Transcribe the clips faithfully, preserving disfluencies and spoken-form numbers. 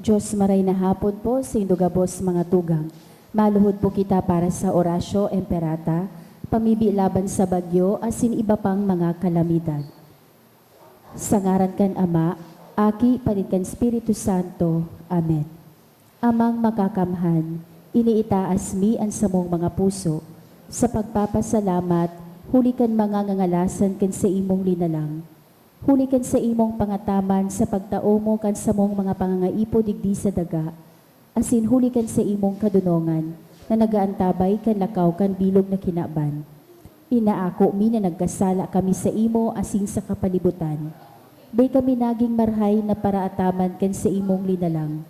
Diyos, maray na hapon po sa indo gabos mga tugang. Maluhod po kita para sa Oratio Imperata, pamibi laban sa bagyo asin iba pang mga kalamidad. Sa ngaran kan Ama, Aki, parin kan Espiritu Santo. Amen. Amang Makakamhan, iniitaas mi an samong mga puso sa pagpapasalamat huli kan mga ngangalasan kan saimong linalang. Huli kan saimong pangataman sa pagtao mo kan samong mga pangangaipo digdi sa daga, asin huli kan saimong kadonongan na nag-aantabay kan lakaw kan bilog na kinaban. Inaako mi na nagkasala kami saimo asin sa kapalibutan. Dai kami nagin marahay na paraataman kan saimong linalang.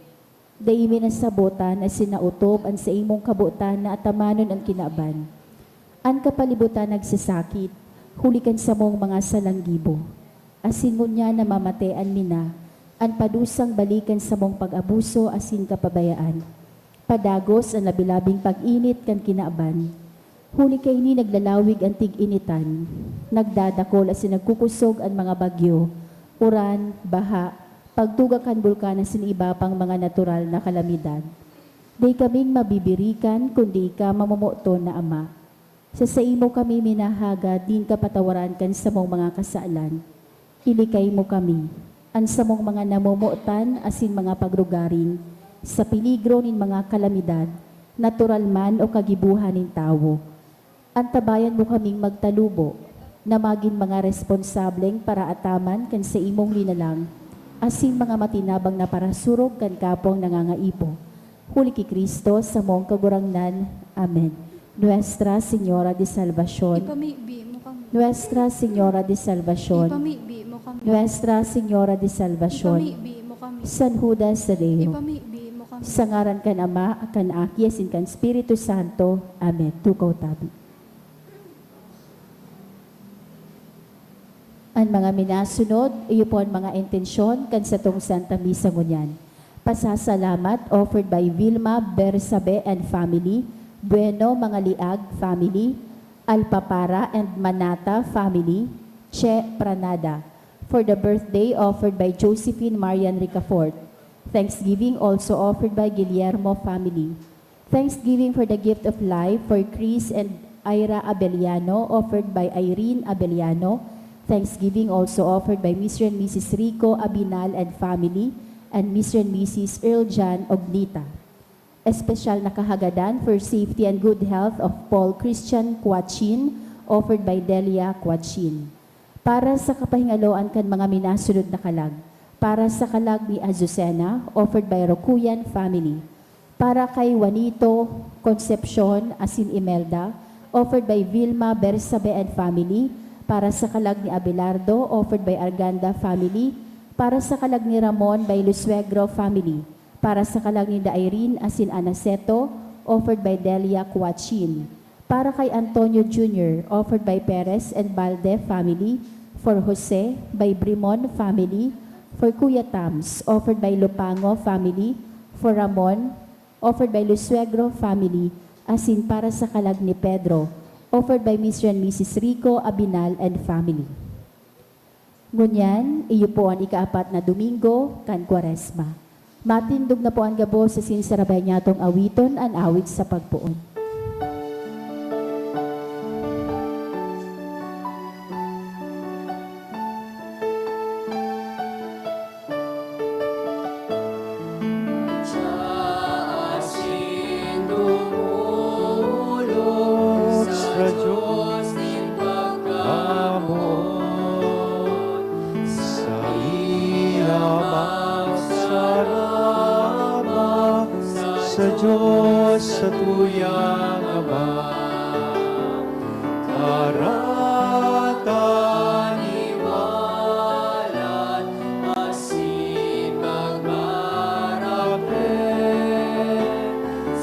Dai mi nasabotan asin naotob an saimong kabotan na atamanon an kinaban. An kapalibutan nagsasakit, huli kan samong mga salang gibo. Asin ngunyan namamatean mi na an padusang bali kan samong pag-abuso asin kapabayaan. Padagos an labi-labing pag-init kan kinaban. Huli kaini naglalawig an tig-initan, nagdadakol asin nagkukusog an mga bagyo, uran, baha, pagtuga kan bulkan asin iba pang mga natural na kalamidad. Dai kaming mabibirikan kundi ika, mamomoton na Ama. Sa saimo kami minahagad nin kapatawaran kan samong mga kasalan. Ilikay mo kami, an samong mga namomotan asin mga pagrugaring, sa peligro nin mga kalamidad, natural man o kagibohan nin tawo. Antabayan mo kaming magtalubo na magin mga responsableng paraataman kan saimong linalang asin mga matinabang na parasurog kan kapwang nangangaipo. Huli ki Cristo, samong Kagurangnan. Amen. Nuestra Señora de Salvacion. Ipamibi mo kami. Nuestra Señora de Salvacion. Ipamibi mo kami. Nuestra Señora de Salvacion. Ipamibi mo kami. San Judas Tadeo. Ipamibi mo kami. Sa ngaran kan Ama, kan Aki, asin kan Espiritu Santo. Amen. Tukaw tabi. An mga minasunod, iyo po an mga intensyon kan satong Santa Misa ngunyan. Pasasalamat offered by Vilma Bersabe and family, Bueno Mangaliag family, Alpapara and Manata family, Che Pranada. For the birthday offered by Josephine Marian Ricafort. Thanksgiving also offered by Guillermo family. Thanksgiving for the gift of life for Chris and Ira Abellano, offered by Irene Abellano. Thanksgiving also offered by Mister and Missus Rico Abinal and family and Mister and Missus Earl John Ognita. Espesyal na kahagadan for safety and good health of Paul Christian Quachin, offered by Delia Quachin. Para sa kapahingaloan kan mga minasunod na kalag, para sa kalag ni Azucena, offered by Rocuyan family. Para kay Juanito, Concepcion, asin Imelda, offered by Vilma Bersabe and family. Para sa kalag ni Abelardo, offered by Arganda family. Para sa kalag ni Ramon, by Lusuegro family. Para sa kalag ninda Irene asin Anaceto, offered by Delia Cuachin. Para kay Antonio Junior, offered by Perez and Balde family. For Jose, by Brimon family. For Kuya Tams, offered by Lupango family. For Ramon, offered by Lusuegro family. Asin para sa kalag ni Pedro, offered by Mister and Missus Rico Abinal and family. Ngunyan, iyo po an ikaapat na Domingo kan Kwaresma. Matindog na po an gabos asin sarabay niyatong awiton an awit sa pagpoon. Sa Diyos nin pagkamoot, sa iya magsaraba, sa Diyos sa tuyang Ama. Karatan iwalat asin magmarapel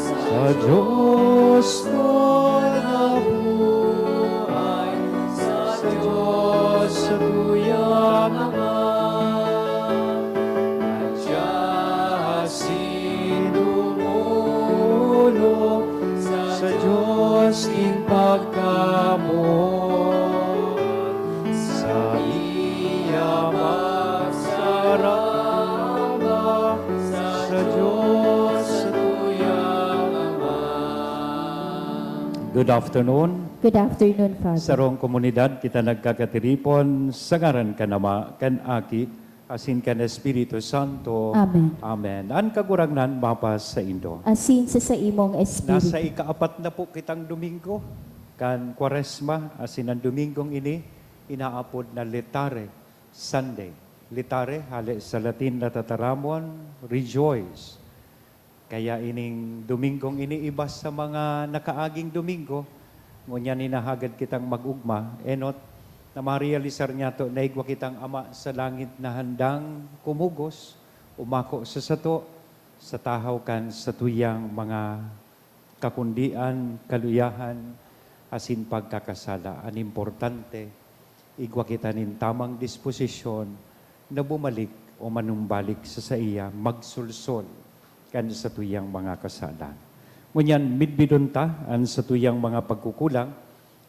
sa Diyos na buhay, sa Diyos sa tuyang Ama. At siya sinumulo sa Diyos nin pagkamoot, sa iya magsaraba, sa Good afternoon. Good afternoon, Father. Sarong komunidad kita nagkakatiripon sa ngaran kan Ama, kan Aki, asin kan Espiritu Santo. Amen. Amen. An Kagurangnan mapasaindo. Asin sa saimong espiritu. Nasa ikaapat na po kitang Domingo kan Kwaresma, asin an Domingong ini inaapod na Letare Sunday. Letare, hale sa Latin na tataramon, rejoice. Kaya ining Domingong ini iba sa mga nakaaging Domingo, ngunyan hinahagad kitang mag-ugma, enot na marealisar niyato na igwa kitang Ama sa langit na handang kumugos, umako sa sato, sa tahaw kan satuyang mga kakundian, kaluyahan, asin pagkakasala. An importante, igwa kita nin tamang disposisyon na bumalik o manumbalik sa saiya, magsolsol kan satuyang mga kasalan. Ngunyan, midbidon ta an satuyang mga pagkukulang,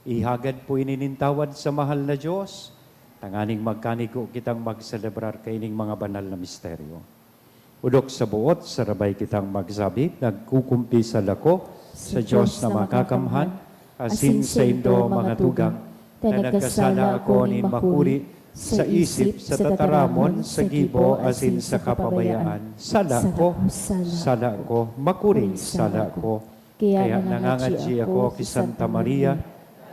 ihagad po ini nin tawad sa mahal na Dios, tanganing magkanigo kitang magselebrar kaining mga banal na misteryo. Odok sa boot, sarabay kitang magsabi, nagkukumpisal ako sa Dios na makakamhan, asin saindo, mga tugang, na nagkasala ako nin makuri sa isip, sa tataramon, sa gibo, asin sa kapabayaan. Sala ko, sala ko, makuri, sala ko. Kaya nangangadyi ako ki Santa Maria,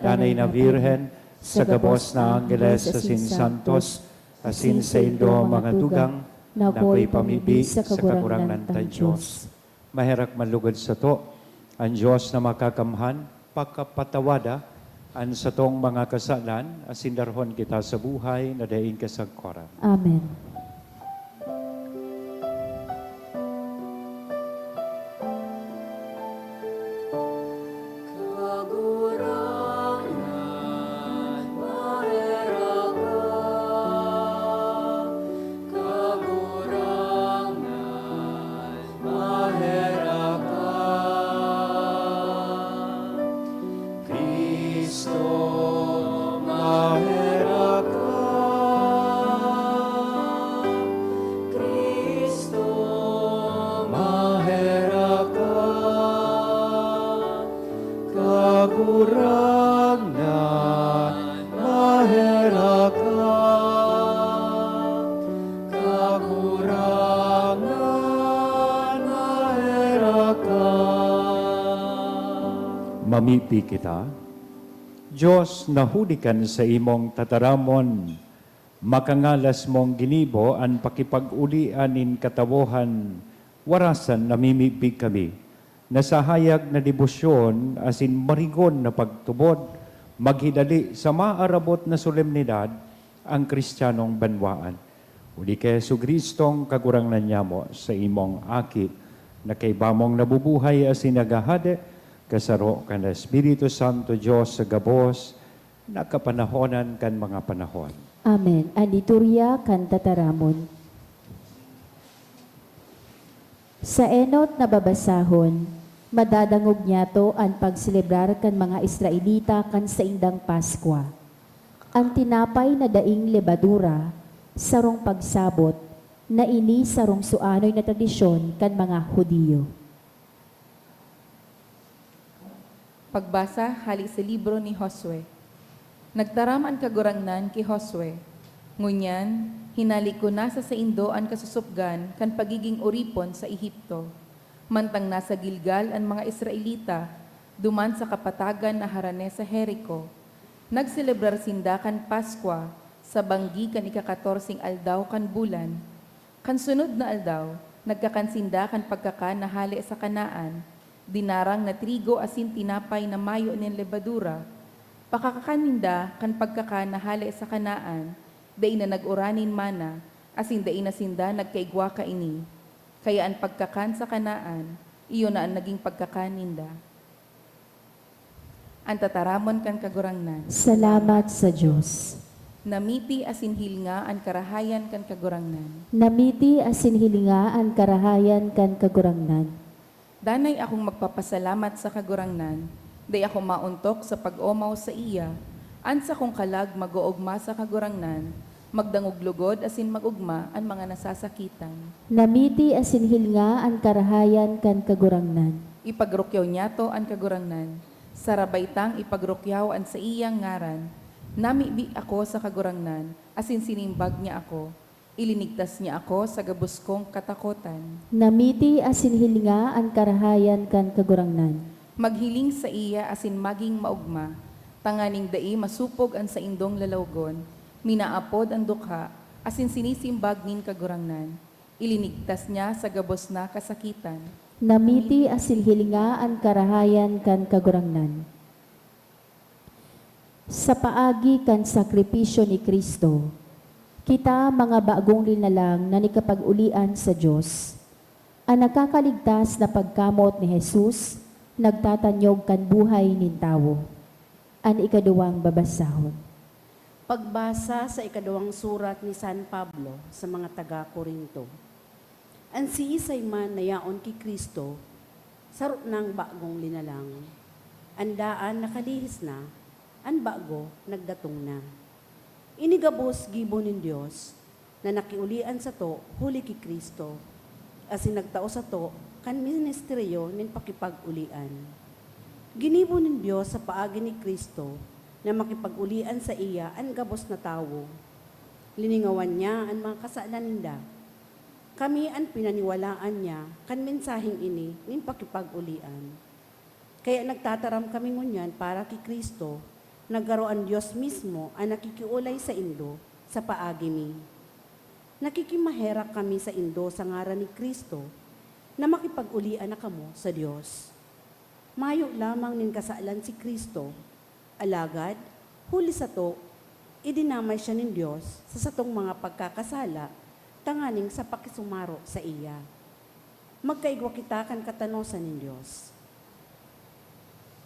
Danay na Birhen, sa gabos na anggeles asin santos, asin saindo, mga tugang, na akoy pamibi sa Kagurangnan tang Dios. Maherak man lugod sato an Dios na makakamhan, pakapatawada an satong mga kasalan, asin darhon kita sa buhay na daing kasagkoran. Amen. Cristo, maherak ka. Cristo, maherak ka. Kagurangnan, maherak ka. Kagurangnan, maherak ka. Mamipi kita. Dios, na huli kan saimong tataramon, makangalas mong ginibo an pakipag-olian nin katawohan, warasan namimibi kami na sa hayag na debosyon asin marigon na pagtubod, maghidali sa maarabot na solemnidad an Kristiyanong banwaan. Huli ki Jesu-Cristong Kagurangnan nyamo, sa imong Aki, na kaiba mong nabubuhay asin naghahade, kasaro kan Espiritu Santo, Dios sa gabos na kapanahonan kan mga panahon. Amen. An liturya kan tataramon. Sa enot na babasahon, madadangog niyato an pagselebrar kan mga Israelita kan saindang Paskwa. An tinapay na daing lebadura, sarong pagsabot na ini sarong suanoy na tradisyon kan mga Judio. Pagbasa hale sa libro ni Josue. Nagtaram an Kagurangnan ki Josue, "Ngunyan, hinale ko na sa saindo an kasusupgan kan pagiging oripon sa Egipto." Mantang nasa Gilgal an mga Israelita, duman sa kapatagan na harani sa Jerico, nagselebrar sinda kan Paskwa sa banggi kan ikakatorseng aldaw kan bulan. Kan sunod na aldaw, nagkakan sinda kan pagkakan na hale sa Canaan, dinarang na trigo asin tinapay na mayo nin lebadura. Pakakakan ninda kan pagkakan na hale sa Canaan, dai na nag-uran nin mana, asin dai na sinda nagkaigwa kaini. Kaya an pagkakan sa Canaan, iyo na an nagin pagkakan ninda. An tataramon kan Kagurangnan. Salamat sa Dios. Namiti asin hilinga an karahayan kan Kagurangnan. Namiti asin hilinga an karahayan kan Kagurangnan. Danay akong magpapasalamat sa Kagurangnan, dai ako maontok sa pag-omaw saiya. An sakong kalag mag-oogma sa Kagurangnan, magdangog logod asin mag-ogma an mga nasasakitan. Namiti asin hilinga an karahayan kan Kagurangnan. Ipagrukyaw niyato an Kagurangnan, Sarabay tang ipagrukyaw an saiyang ngaran. Namibi ako sa Kagurangnan, asin sinimbag niya ako. Ilinigtas niya ako sa gabos kong katakotan. Namiti asin hilinga an karahayan kan Kagurangnan. Maghiling saiya asin magin maogma, tanganing dai masopog an saindong lalawgon. Minaapod an dukha, asin sinisimbag nin Kagurangnan. Ilinigtas niya sa gabos na kasakitan. Namiti asin hilinga an karahayan kan Kagurangnan. Sa paagi kan sakripisyo ni Cristo, kita mga bagong linalang na nikapag-ulian sa Dios. An nakakaligtas na pagkamot ni Jesus nagtatanyog kan buhay nin tawo. An ikaduwang babasahon. Pagbasa sa ikaduwang surat ni San Pablo sa mga taga Corinto. An siisay man na yaon ki Cristo, saro nang bagong linalang. An daan nakalihis na, an bago nagdatong na. Ini gabos gibo nin Dios, na nakiulian sato huli ki Cristo, asin nagtao sato kan ministeryo nin pakipag-ulian. Ginibo nin Dios sa paagi ni Cristo na makipag-ulian saiya an gabos na tawo. Liningawan niya an mga kasalan ninda. Kami an pinaniwalaan niya kan mensaheng ini nin pakipag-ulian. Kaya nagtataram kami ngunyan para ki Cristo, na garo an Dios mismo an nakikiolay saindo sa paagi mi. Nakikimaherak kami saindo sa ngaran ni Cristo, na makipag-ulian na kamo sa Dios. Mayo lamang nin kasalan si Cristo, alagad, huli sato, idinamay siya nin Dios sa satong mga pagkakasala, tanganing sa pakisumaro saiya. Magkaigwa kita kan katanosan nin Dios.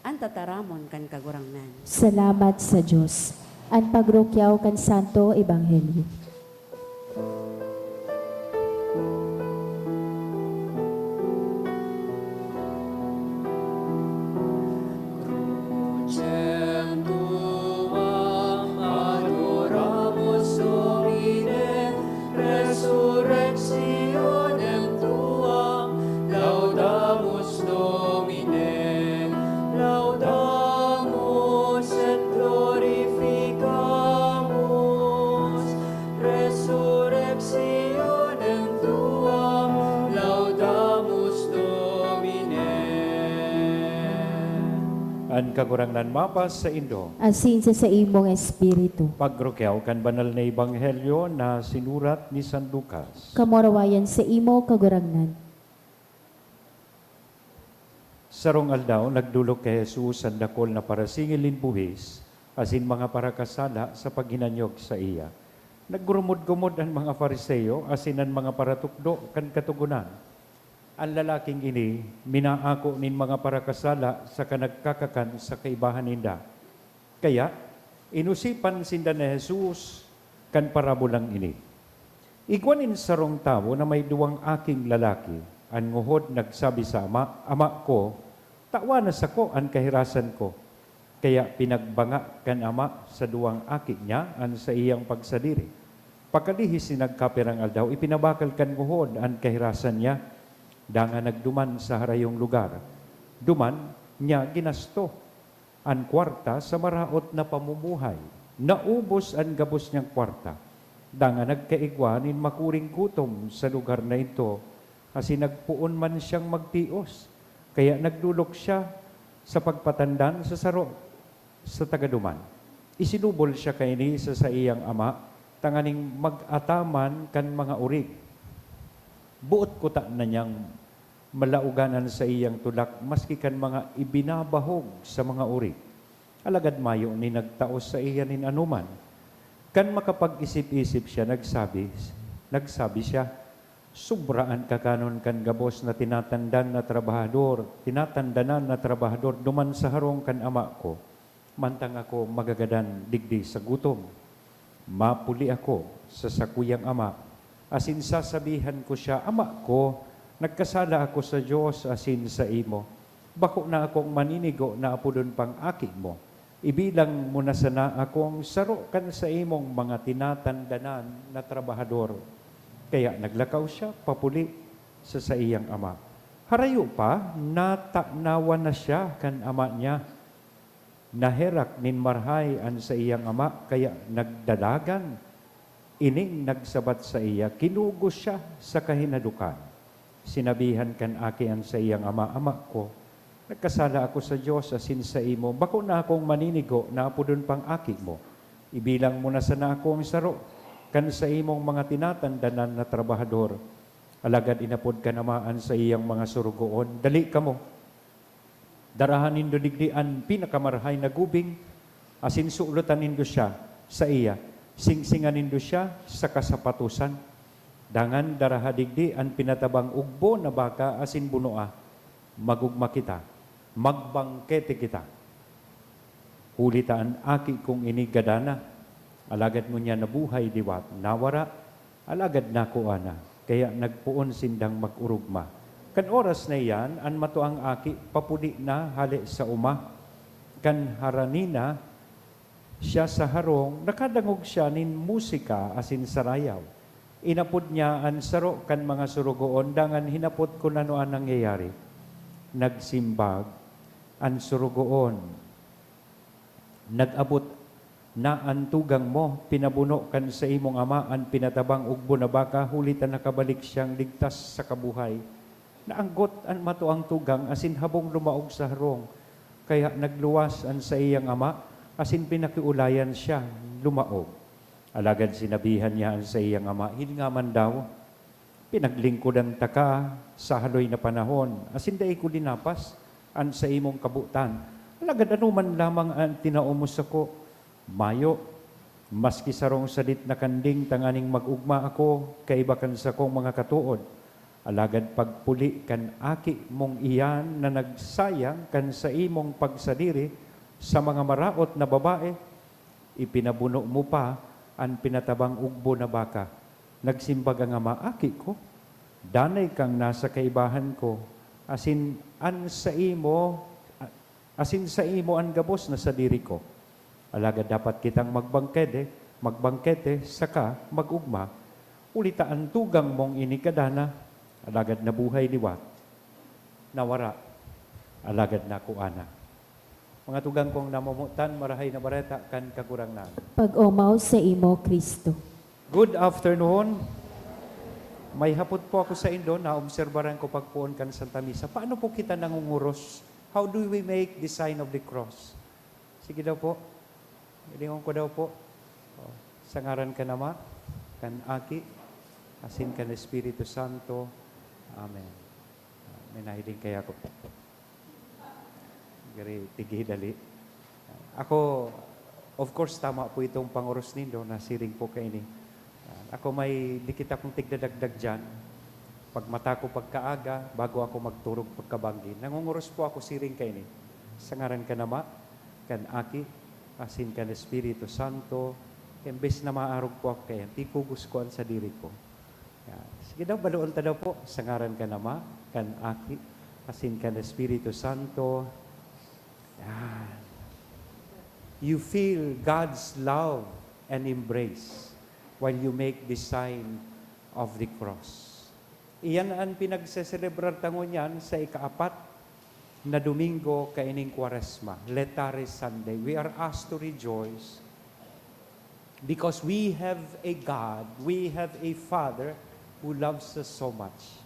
An tataramon kan Kagurangnan. Salamat sa Dios. An pagrukyaw kan Santo Ebanghelyo. Crucem tuam adoramus, Domine, resurrectionem tuam laudamus, Domine, laudamus et glorificamus. Resurrectionem tuam laudamus, Domine. An Kagurangnan mapasaindo. Asin sa saimong espiritu. Pagrukyaw kan Banal na Ebanghelyo na sinurat ni San Lucas. Kamurawayan saimo, Kagurangnan. Sarong aldaw, nagdolok ki Jesus an dakul na parasingil nin buhis asin mga parakasala sa paghinanyog saiya. Naggurumod-gumod an mga Fariseo asin an mga paratukdo kan Katogonan. An lalaking ini minaako nin mga parakasala saka nagkakakan sa kaibahan ninda. Kaya, inosipan sinda ni Jesus kan parabolang ini. Igwa nin sarong tawo na may duwang aking lalaki. An ngohod nagsabi sa ama, "Ama ko, tawana sako an kahirasan ko." Kaya pinagbanga kan ama sa duwang aki niya an saiyang pagsadiri. Pakalihis nin nagkapirang aldaw, ipinabakal kan ngohod an kahirasan niya, dangan nagduman sa harayong lugar. Duman niya ginasto an kwarta sa maraot na pamumuhay. Naubos an gabos niyang kwarta, dangan nagkaigwa nin makuring gutom sa lugar na idto, asin nagpoon man siyang magtios. Kaya nagdolok siya sa pagpatandan sa saro sa tagaduman. Isinubol siya kaini sa saiyang ama tanganing mag-ataman kan mga orig. Boot kutana niyang malaogan an saiyang tulak maski kan mga ibinabahog sa mga orig. Alagad mayo nin nagtao saiya nin anoman. Kan makapag-isip-isip siya, nagsabi, nagsabi siya, "Sobra an kakanon kan gabos na tinatandan na trabahador, tinatandanan na trabahador duman sa harong kan ama ko, mantang ako magagadan digdi sa gutom." Mapuli ako sa sakuyang ama, asin sasabihan ko siya, "Ama ko, nagkasala ako sa Dios asin saimo. Bako na akong maninigo na apodon pang aki mo. Ibilang mo na sana akong saro kan saimong mga tinatandanan na trabahador." Kaya naglakaw siya papuli sa saiyang ama. Harayo pa, natanawan na siya kan ama niya. Naherak nin marahay an saiyang ama, kaya nagdalagan ining nagsabat saiya, kinugos siya sa kahinadokan. Sinabihan kan aki an saiyang ama, "Ama ko, nagkasala ako sa Dios asin saimo, bako na akong maninigo na apodon pang aki mo. Ibilang mo na sana akong saro kan saimong mga tinatandanan na trabahador." Alagad inapod kan ama an saiyang mga sorogoon, "Dali kamo! Daraha nindo digdi an pinakamarahay na gubing, asin sulotan nindo siya saiya. Singsingan nindo siya sa kasapatosan. Dangan daraha digdi an pinatabang ugbo na baka asin bunoa. Mag-ugma kita, magbangkete kita. Huli ta an aki kong ini gadan na, alagad ngunyan nabuhay liwat, nawara, alagad nakua na, kaya nagpoon sindang mag-orogma. Kan oras na iyan, an matuang aki papuli na hale sa oma. Kan harani na siya sa harong, nakadangog siya nin musika asin sarayaw. Inapod niya an saro kan mga sorogoon dangan hinapot kun ano an nangyayari. Nagsimbag an sorogoon, "Nag-abot na an tugang mo, pinabuno kan saimong ama an pinatabang ugbo na baka, huli ta nakabalik siyang ligtas saka buhay." Naanggot an matuang tugang asin habong lumaog sa harong, kaya nagluwas an saiyang ama asin pinakiolayan siya lumaog. Alagad sinabihan niya an saiyang ama, "Hilinga man daw, pinaglingkodan taka sa haloy na panahon, asin dai ko linapas an saimong kabotan. Alagad ano man lamang an tinao mo sako, mayo, maski sarong sadit na kanding tanganing mag-ugma ako kaiba kan sakong mga katood. Alagad pagpuli kan aki mong iyan na nagsayang kan saimong pagsadiri sa mga maraot na babae, ipinabuno mo pa an pinatabang ugbo na baka." Nagsimbag ang ama, "Aki ko, danay kang nasa kaibahan ko, asin an saimo, asin saimo an gabos na sadiri ko. Alagad dapat kitang magbangkede, magbangkete, saka mag-ugma, huli ta an tugang mong ini gadan na, alagad nabuhay liwat, nawara, alagad nakua na." Mga tugang kong namomotan, Marahay na Bareta kan Kagurangnan. Pag-omaw saimo, Cristo. Good afternoon. May hapot po ako saindo, naobserbaran ko pagpoon kan Santa Misa. Paano po kita nangunguros? How do we make the sign of the cross? Sige daw po. Hilingon ko daw po. Oh, sa ngaran kan Ama, kan Aki, asin kan Espiritu Santo. Amen. Ah, may nahiling kaya ako. Gari, tigidali. Ako, of course, tama po itong pangoros nindo na siring po kaini. Ah, ako may dikit akong tigdadagdag diyan. Pag mata ko pagkaaga, bago ako magturog pagkabanggi, nangunguros po ako siring kaini. Sa ngaran kan Ama, kan Aki, asin kan Espiritu Santo, imbes na maarog po ako kaya, tikugos ko an sadiri ko. Yan. Sige daw, baloon ta daw po. Sa ngaran kan Ama, kan Aki, asin kan Espiritu Santo. Yan. You feel God's love and embrace while you make the sign of the cross. Iyan an pinagseselebrar ta ngunyan sa ikaapat na Domingo kaining Kwaresma, Laetare Sunday. We are asked to rejoice because we have a God, we have a Father who loves us so much.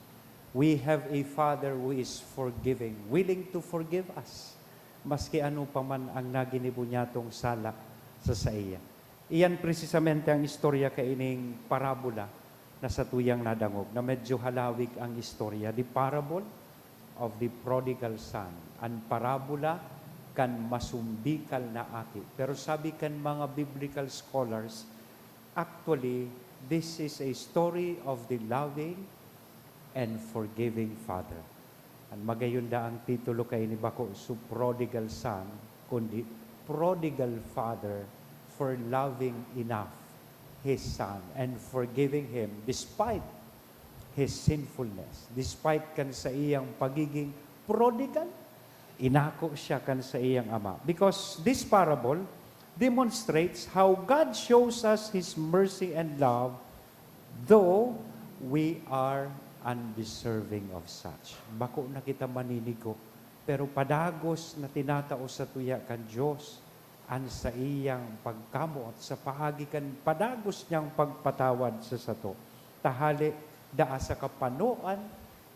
We have a Father who is forgiving, willing to forgive us, maski ano pa man ang naginibo niyatong sala sa saiya. Iyan precisamente ang istorya kaining parabola na satuyang nadangog, na medyo halawig ang istorya, the parable of the prodigal son, an parabola kan masumbikal na aki. Pero sabi kan mga biblical scholars, actually, this is a story of the loving and forgiving father. An magayon daang titulo kaini bako su prodigal son, kundi prodigal father for loving enough his son and forgiving him despite his sinfulness, despite kan saiyang pagiging prodigal, inako siya kan saiyang ama. Because this parable demonstrates how God shows us His mercy and love, though we are undeserving of such. Bako na kita maninigo Pero padagos na tinatao satuya kan Dios an saiyang pagkamoot sa paagi kan padagos niyang pagpatawad sa sato. Ta hale daa sa kapanoan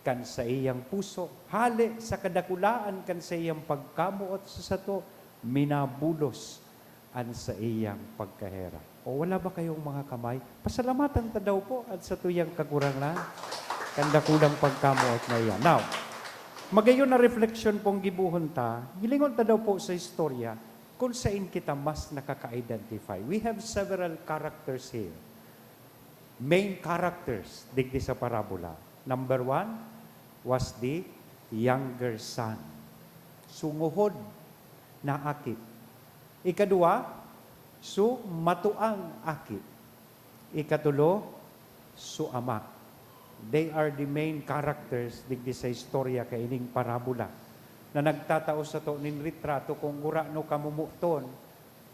kan saiyang puso, hale sa kadakulaan kan saiyang pagkamoot sa sato, minabulos an saiyang pagkaherak. O wala ba kayong mga kamay? Pasalamatan ta daw po an satuyang Kagurangnan kan dakulang pagkamoot na iyan. Now, magayon na refleksyon pong gibohon ta, hilingon ta daw po sa istorya kung sain kita mas nakaka-identify. We have several characters here. Main characters digdi sa parabola. Number one was the younger son. Sungohod na aki. Ikadua, su matuang aki. Ikatulo, su ama. They are the main characters digdi sa istorya kaining parabola na nagtatao sato nin litrato kung gurano kamomoton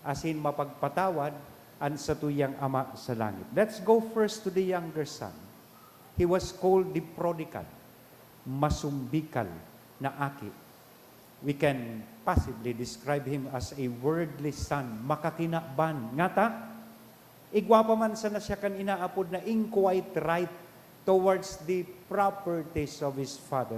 asin mapagpatawad an satuyang Ama sa langit. Let's go first to the younger son. He was called the prodigal, masumbikal na aki. We can possibly describe him as a worldly son, makakinaban. Ngata, igwa pa man sana siya kan inaapod na inquiet right towards the properties of his father.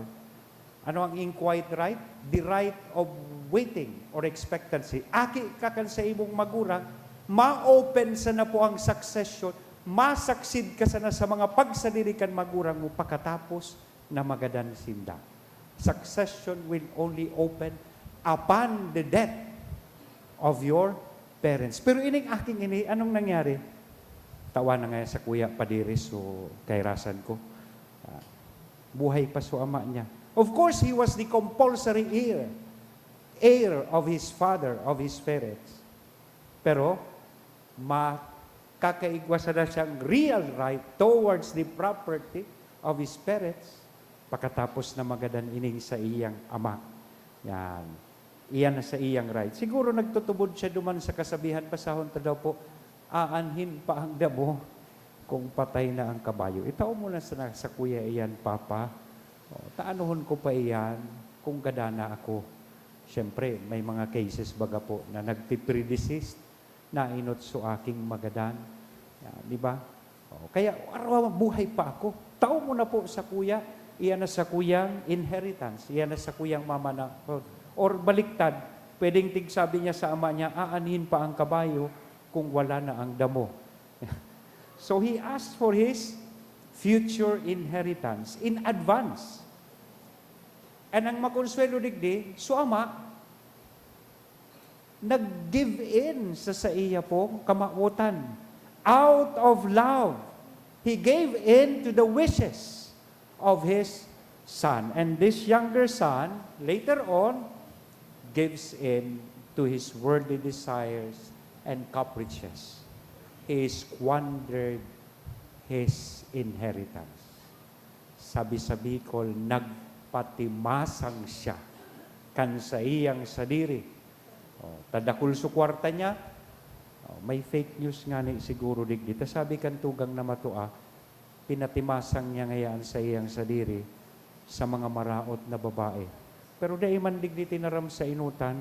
Ano ang inquiet right? The right of waiting or expectancy. Aki ka kan sa imong magurang, ma-open sana po ang succession, ma-succeed ka sana sa mga pagsadiri kan magurang mo pakatapos na magadan sinda. Succession will only open upon the death of your parents. Pero ining aking ini, anong nangyari? Tawa na nga sa kuya padiri, so kairasan ko. Ah, buhay pa so ama niya. Of course, he was the compulsory heir, heir of his father, of his parents. Pero, makakaigwa sana siyang real right towards the property of his parents pakatapos na magadan ining sa iyang ama. Yan. Iyan na sa iyang right. Siguro nagtutubod siya duman sa kasabihan, basahon ta daw po, "Aanhin pa ang damo kung patay na ang kabayo." Itao mo na sana sa kuya iyan, "Papa, o, taanohon ko pa iyan kung gada na ako." Siyempre, may mga cases baga po na nagpipredeceased, nainot so aking magadan. Yan, di ba? O, kaya, araw buhay pa ako. Tao mo na po sa kuya, iyan na sa kuyang inheritance, iyan na sa kuyang mama na, or baliktad, pwedeng tigsabi niya sa ama niya, "Aanhin pa ang kabayo kung wala na ang damo." So he asked for his future inheritance in advance. And ang makonsuelo digdi, so ama, nag-give in sa saiya pong kamawotan. Out of love, he gave in to the wishes of his son. And this younger son, later on, gives in to his worldly desires and caprices. He squandered his inheritance. Sabi sa Bicol, nagpatimasang siya kan saiyang sadiri. O, ta dakul so kwarta niya. O, may fake news ngani siguro digdi. Ta sabi kan tugang na matua, pinatimasang niya ngaya an saiyang sadiri sa mga maraot na babae. Pero dai man digdi tinaram sa enotan.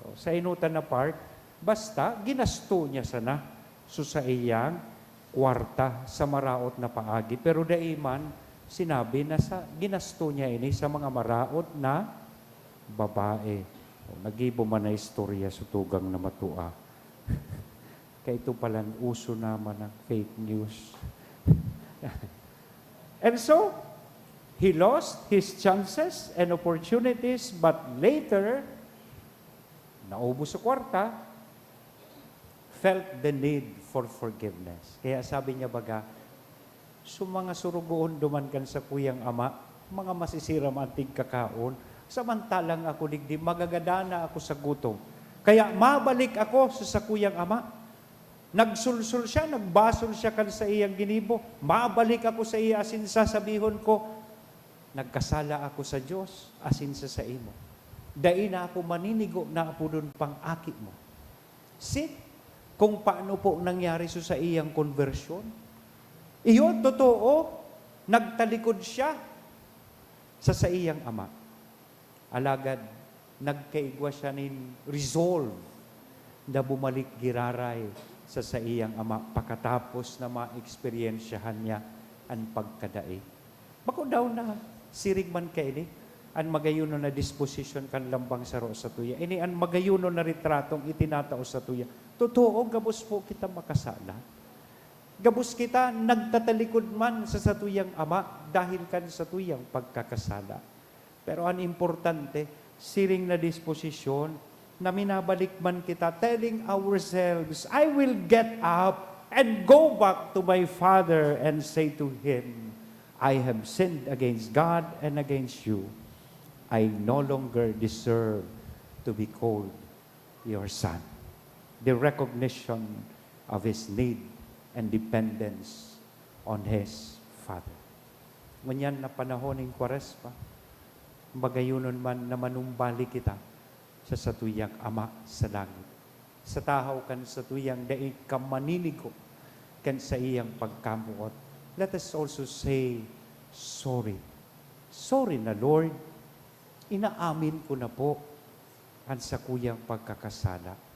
O, sa enotan na part, basta ginasto niya sana so saiyang kwarta sa maraot na paagi, pero dai man sinabi na sa, ginasto niya ini sa mga maraot na babae. O, nagibo man na istorya sa tugang na matua. Kaya ito palan, uso naman ang fake news. And so, he lost his chances and opportunities, but later, naubos sa kwarta, felt the need for forgiveness. Kaya sabi niya baga, "So mga surugoon duman kan sakuyang ama, mga masisiram an tigkakaon, samantalang ako digdi, magagada na ako sa gutom. Kaya mabalik ako sa sakuyang ama." Nagsulsol siya, nagbasol siya kan saiyang ginibo. Mabalik ako sa iya asin sasabihon ko, "Nagkasala ako sa Dios asin sa saimo. Dai na ako maninigo na apodon pang aki mo." See? Kung paano po nangyari so saiyang konbersyon. Iyo, totoo, nagtalikod siya sa saiyang ama. Alagad nagkaigwa siya nin resolve na bumalik giraray sa saiyang ama pakatapos na maeksperiensyahan niya an pagkadai. Bako daw na siring man kaini an magayonon na disposisyon kan lambang saro satuya. Ini an magayonon na retratong itinatao satuya. Totoo, gabos po kita makasala. Gabos kita nagtatalikod man sa satuyang ama dahil kan satuyang pagkakasala. Pero an importante, siring na disposisyon na minabalik man kita, telling ourselves, "I will get up and go back to my father and say to him, 'I have sinned against God and against you. I no longer deserve to be called your son.'" The recognition of his need and dependence on his father. Ngunyan na panahon nin Kwaresma, magayonon man na manumbalik kita sa satuyang Ama sa langit. Sa tahaw kan satuyang dai ka maninigo kan saiyang pagkamoot, let us also say, "Sorry. Sorry na, Lord. Inaamin ko na po an sakuyang pagkakasala.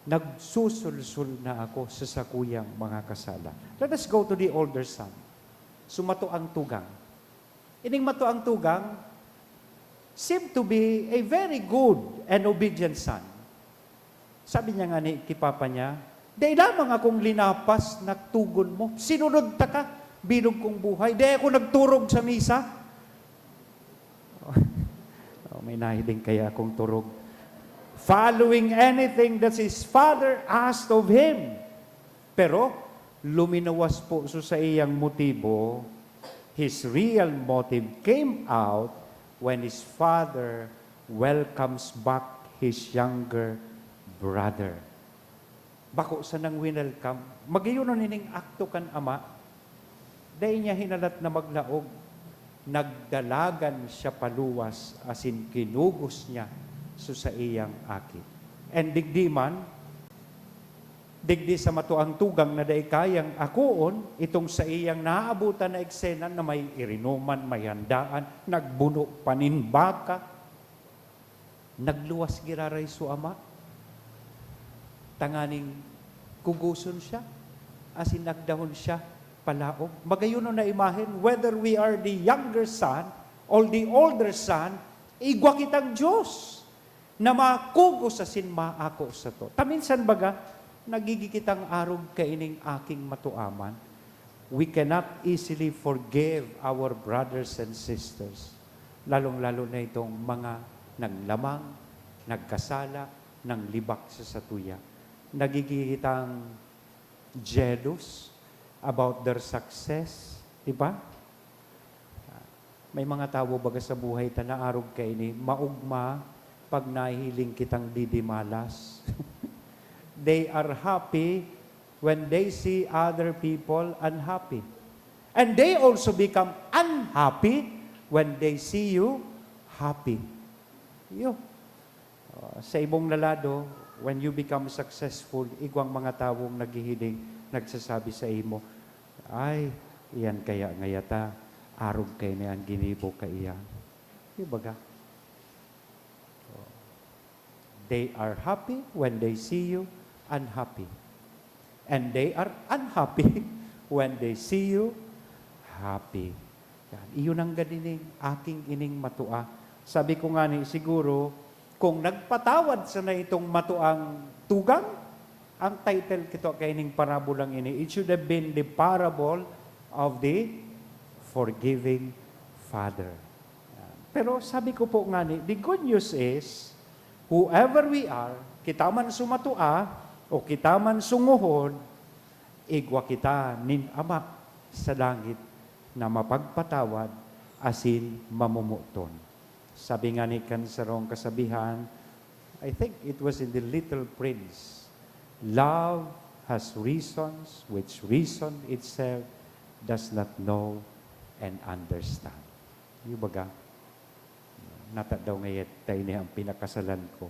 Nagsusulsol na ako sa sakuyang mga kasala." Let us go to the older son. So, matuang tugang. Ining matuang tugang seemed to be a very good and obedient son. Sabi niya ngani ki papa niya, "Dai lamang akong linapas na tugon mo. Sinunod ta ka. Bilog kong buhay. Dai ako nagturog sa misa." Oh, may nahiling kaya akong turog. Following anything that his father asked of him. Pero luminuwas po so saiyang motibo. His real motive came out when his father welcomes back his younger brother. Bako sanang winelcome. Magayonon ining akto kan ama. Dai niya hinalat na maglaog. Nagdalagan siya paluwas asin kinugos niya so saiyang aki. And digdi man, digdi sa matuang tugang na dai kayang akoon itong saiyang naabutan na eksena na may irinuman, may handaan, nagbuno pa nin baka. Nagluwas giraray so ama, tanganing kugoson siya, asin agdahon siya palaog. Magayonon na imahen, whether we are the younger son or the older son, igwa kitang Dios na makugos asin maako sato. Ta minsan baga, nagigi kitang arog kaining aking matuaman. We cannot easily forgive our brothers and sisters, lalong-lalo na itong mga naglamang, nagkasala, nanglibak sa satuya. Nagigitang jealous about their success, di ba? May mga tawo baga sa buhay ta na arog kaini, maogma pag nahihiling kitang didimalas. They are happy when they see other people unhappy. And they also become unhappy when they see you happy. Yo. Ah, sa ibong lalado, when you become successful, igwang mga tawong naghihiling, nagsasabi sa imo, "Ay, iyan kaya ngayata, arog kaini an ginibo kaiyan." Di ba ga? Oh. They are happy when they see you unhappy. And they are unhappy when they see you happy. Yan. Iyon ang gadining aking ining matua. Sabi ko nga ni, siguro, kung nagpatawad sana itong matuang tugang, ang title kito kaining parabolang ini, it should have been the parable of the forgiving father. Yan. Pero sabi ko po nga ni, the good news is, whoever we are, kita man sumatua o kita man sungohon, igwa kita nin Ama sa langit na mapagpatawad asin mamomoton. Sabi nga ni kan sarong kasabihan, I think it was in The Little Prince, "Love has reasons which reason itself does not know and understand." Yung baga, natadaw nga yata ini ang pinakasalan ko.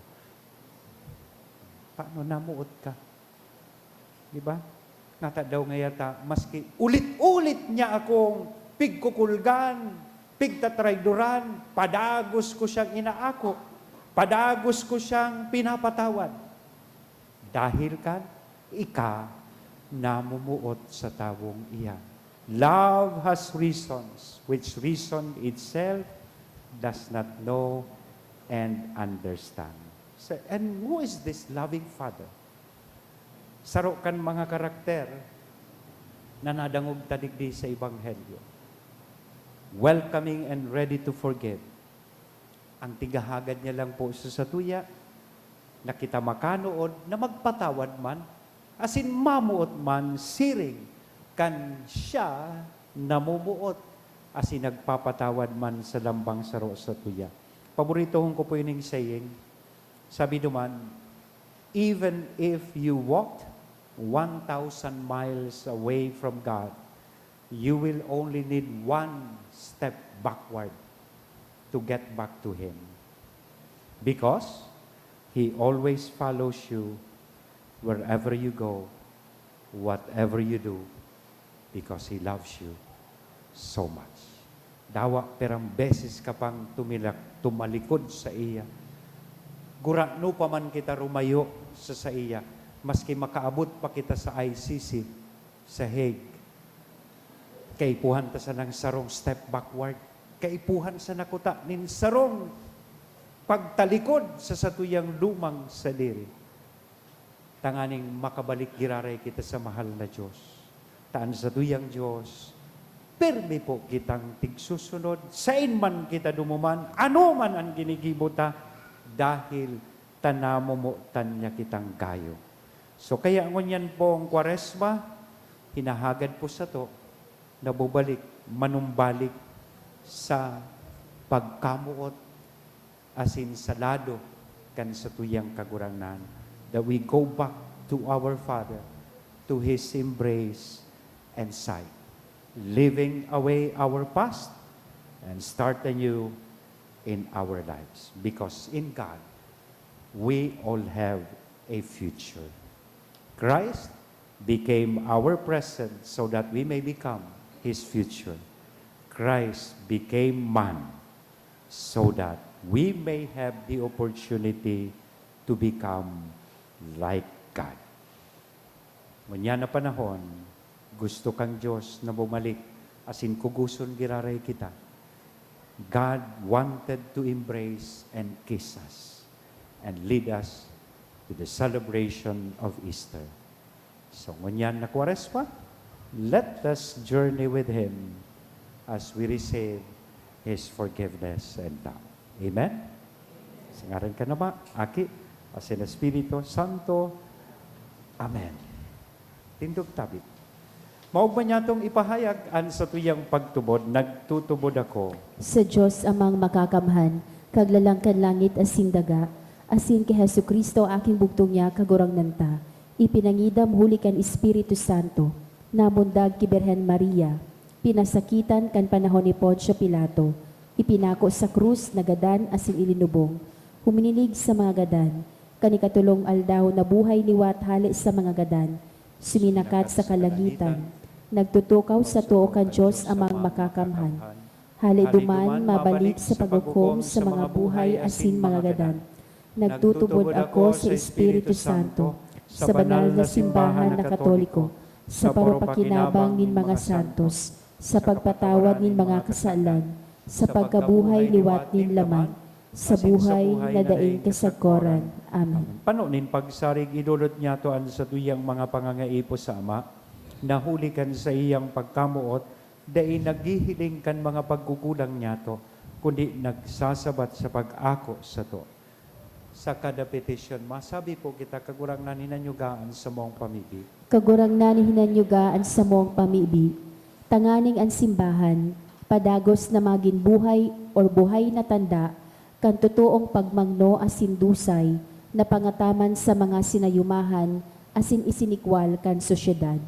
Paano namuot ka? Di ba? Natadaw nga yata, maski ulit-ulit niya akong pigkukulgan, Pigtatrayduran, padagos ko siyang inaako, padagos ko siyang pinapatawad. Dahil kan ika namumuot sa tawong iyan. Love has reasons which reason itself does not know and understand. So, and who is this loving Father? Saro kan mga karakter na nadangog ta digdi sa Ebanghelyo. Welcoming and ready to forgive. Ang tigahagad niya lang po sa satuya, na kita makanood na magpatawad man, asin mamoot man siring kan siya namomoot asin nagpapatawad man sa lambang saro satuya. Paboritohon ko po ining saying. Sabi duman, "Even if you walked one thousand miles away from God, you will only need one step backward to get back to Him. Because He always follows you wherever you go, whatever you do, because He loves you so much." Dawa pirang beses ka pang tumilak-, tumalikod saiya. Gurano pa man kita rumayo sa saiya, maski makaabot pa kita sa I C C, sa Hague, kaipuhan ta sanang sarong step backward. Kaipuhan sana kuta nin sarong pagtalikod sa satuyang lumang sadiri, tanganing makabalik giraray kita sa mahal na Dios. Ta an satuyang Dios, pirmi po kitang tigsusunod, saen man kita dumuman, ano man an ginigibo ta, dahil ta namomotan niya kitang gayo. So, kaya ngunyan po ang Kwaresma, hinahagad po sato na bumalik, manumbalik sa pagkamoot asin sa lado kan satuyang Kagurangnan, that we go back to our Father, to His embrace and side, leaving away our past and start anew in our lives. Because in God, we all have a future. Christ became our present so that we may become His future. Christ became man so that we may have the opportunity to become like God. Ngunyan na panahon, gusto kan Dios na bumalik asin kugoson giraray kita. God wanted to embrace and kiss us and lead us to the celebration of Easter. So, ngunyan na Kwaresma, let us journey with Him as we receive His forgiveness and love. Amen? Sa ngaran kan Ama, Aki, asin Espiritu Santo. Amen. Tindog tabi. Maogma niyatong ipahayag an satuyang pagtubod, "Nagtutubod ako." Sa Dios Amang Makakamhan, Kaglalang kan langit asin daga, asin ki Jesu-Cristo, aking bugtong niya, Kagurangnan ta, ipinangidam huli kan Espiritu Santo, namundag ki Birhen Maria, pinasakitan kan panahon ni Poncio Pilato, ipinako sa krus, nagadan asin ilinubong, huminilig sa mga gadan, kan ikatolong aldaw nabuhay liwat hale sa mga gadan, suminakat sa kalangitan, nagtutukaw sa too kan Dios Amang Makakamhan. Hale duman mabalik sa paghukom sa mga buhay asin mga gadan. Nagtutubod ako sa Espiritu Santo, sa banal na simbahan na Katoliko, sa paropakinabang nin mga santos, sa pagpatawad nin mga kasalan, sa pagkabuhay liwat nin laman, sa buhay na daing kasagkoran. Amen. Pano nin pagsarig, idolot niyato an satuyang mga pangangaipo sa Ama, na huli kan saiyang pagkamoot, dai naghihiling kan mga pagkukulang niyato, kundi nagsasabat sa pag-ako sato. Sa kada petisyon, masabi po kita, Kagurangnan, hinanyuga an samong pamibi. Kagurangnan, hinanyuga an samong pamibi. Tanganing an simbahan, padagos na magin buhay or buhay na tanda kan totoong pagmangno asin dusay na pangataman sa mga sinayumahan asin isinikwal kan sosyedad.